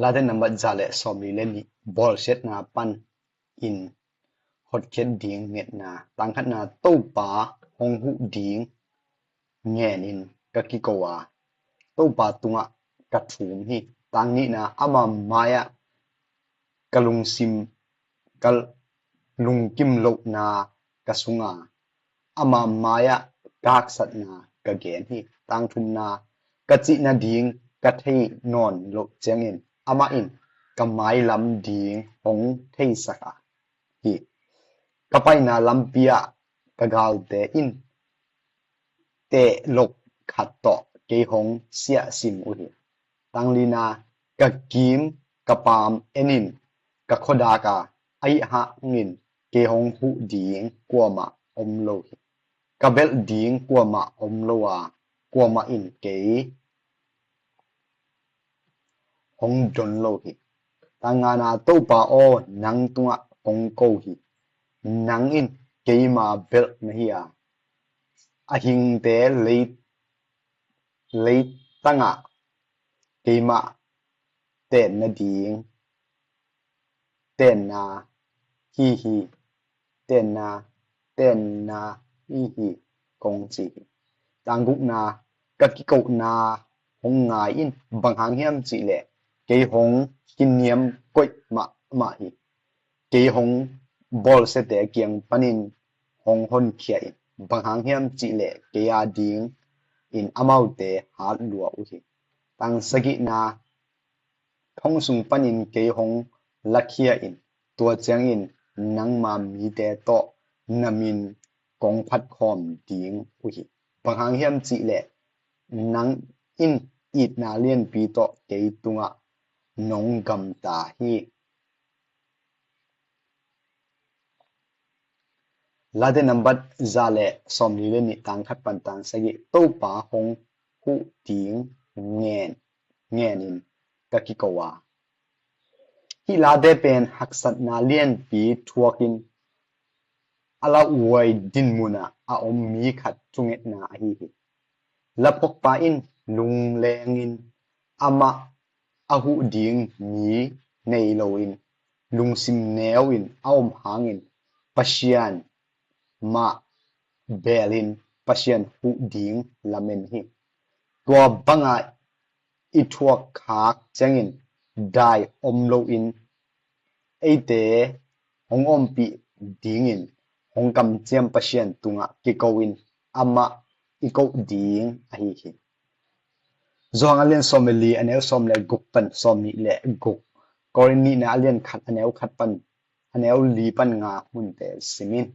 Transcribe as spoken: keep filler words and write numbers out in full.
Late nambat za le sawmli le nih, bawlsiatna pan in hotkhiat ding ngetna. Tangkhatna, Topa hong huh ding ngenin ka kiko a, Topa tungah ka thum hi. Tangnihna, ama mai-ah ka lungsim, ka lungkim lohna ka sunga, ama mai-ah ka haksatna ka gen hi. Tangthumna, ka cih nading ka thei nawn loh ciangin amah in ka mailam ding hong theisak a hi. Ka paina lampi ah ka galte in tehlok khat tawh kei hong siahsim uh hi. Tanglina, ka kim ka paam enin ka khuadak a, ahi hangin kei hong huh ding kuamah om lo hi. Ka belh ding kuamah om lo a, kuamah in kei hong don lo hi. Tangngana, Topa aw, nang tungah kong ko hi. Nang in keima belh na hi a, a hingte lei, leitangah keimah tenna ding tenna hi hi, tenna, tenna hi hi, kong ci hi. Tanggukna, ka kikohna hong ngai in, bang hang hiam cihleh kei hong kiniam koih mahmah hi. Kei hong bawlsiate kiang panin hong honkhia in, bang hang hiam cihleh kei a dingin amaute hat lua uh hi. Tangsagihna, thong sung panin kei hong lakhia in, tua ciangin nangma mite tawh na min kong phatkhawm ding uh hi. Bang hang hiam cihleh nang in itna lianpi tawh kei tungah nong gamta hi. Late nambat za le sawmli le nih, tangkhat pan tangsagih, Topa hong huh ding ngen, ngenin ka kiko a. Hih late pen haksatna lianpi thuakin a lauhuai dinmunah a om mi khat thungetna ahi hi. Laphuakpa in lunglengin amah a huh ding mi nei loin lungsim neu in a om hangin Pasian mah belin Pasian huh ding lamen hi. Tua banga i thuak khak ciangin dai om loin eite hong ompih dingin hong kamciam Pasian tungah kiko in amah i koh ding ahi hi. Johan a lian sawm le li, a neu sawm le guk pan sawm nih le guk, Korin nihna a lian khat, a neu khat pan a neu li pan nga munte simin.